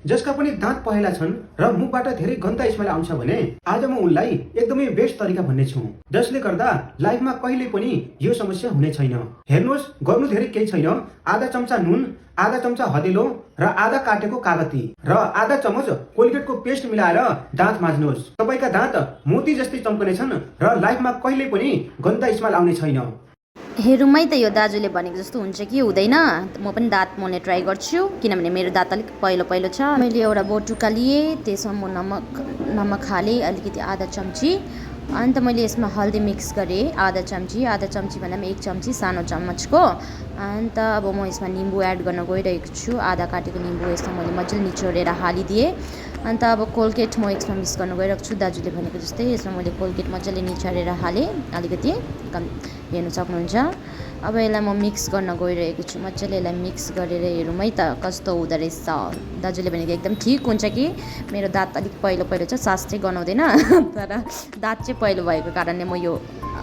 जसका पनि दाँत पहेँला छन् र मुखबाट धेरै गन्दा स्मेल आउँछ भने आज म उनलाई एकदमै बेस्ट तरिका भन्ने छु, जसले गर्दा लाइफमा कहिले पनि यो समस्या हुने छैन। हेर्नुहोस्, गर्नु धेरै केही छैन। आधा चम्चा नुन, आधा चम्चा हँदेलो र आधा काटेको कागती र आधा चम्मच कोलगेटको पेस्ट मिलाएर दाँत माझ्नुहोस्। तपाईका दाँत मोती जस्तै चम्कने छन् र लाइफमा कहिले पनि गन्दा स्मेल आउने छैन। हेरौँ त यो दाजुले भनेको जस्तो हुन्छ कि हुँदैन। म पनि दाँत मोल्ने ट्राई गर्छु, किनभने मेरो दाँत अलिक पहिलो पहिलो छ। मैले एउटा बोटुका लिएँ, त्यसमा म नमक हालेँ अलिकति आधा चम्ची, अन्त मैले यसमा हल्दी मिक्स गरेँ आधा चम्ची भन्दा पनि 1 चम्ची सानो चम्मचको। अन्त अब म यसमा निम्बु एड गर्न गइरहेको छु। आधा काटेको निम्बु यसमा मैले मजाले निचोरेर हालिदिएँ। अन्त अब कोलगेट म यसमा मिक्स गर्न गइरहेको छु दाजुले भनेको जस्तै। यसमा मैले कोलगेट मजाले निचोरेर हालेँ, अलिकति कम हेर्नु सक्नुहुन्छ। अब यसलाई म मिक्स गर्न गइरहेको छु। मजाले यसलाई मिक्स गरेर हेरौँ है त कस्तो हुँदो रहेछ। दाजुले भनेको एकदम ठिक हुन्छ कि मेरो दाँत अलिक पहिलो पहिलो छ, सास चाहिँ गनाउँदैन तर दाँत चाहिँ पहिलो भएको कारणले म यो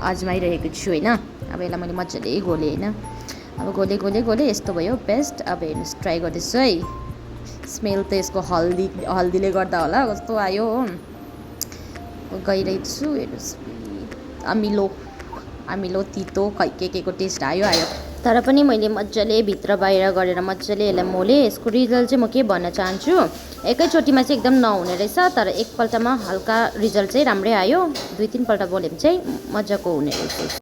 आजमाइरहेको छु होइन। अब यसलाई मैले मजाले घोलेँ होइन। अब घोले यस्तो भयो पेस्ट। अब हेर्नुहोस्, ट्राई गर्दैछु है। स्मेल त यसको हल्दीले गर्दा होला कस्तो आयो हो। गइरहेको छु, हेर्नुहोस् अमिलो तितो के को टेस्ट आयो। तर पनि मैले मजाले भित्र बाहिर गरेर मजाले यसलाई मोलेँ। यसको रिजल्ट चाहिँ म के भन्न चाहन्छु, एकैचोटिमा चाहिँ एकदम नहुने रहेछ, तर एकपल्टमा हल्का रिजल्ट चाहिँ राम्रै आयो। 2-3 पल्ट मोल्यो भने चाहिँ मजाको हुने रहेछ।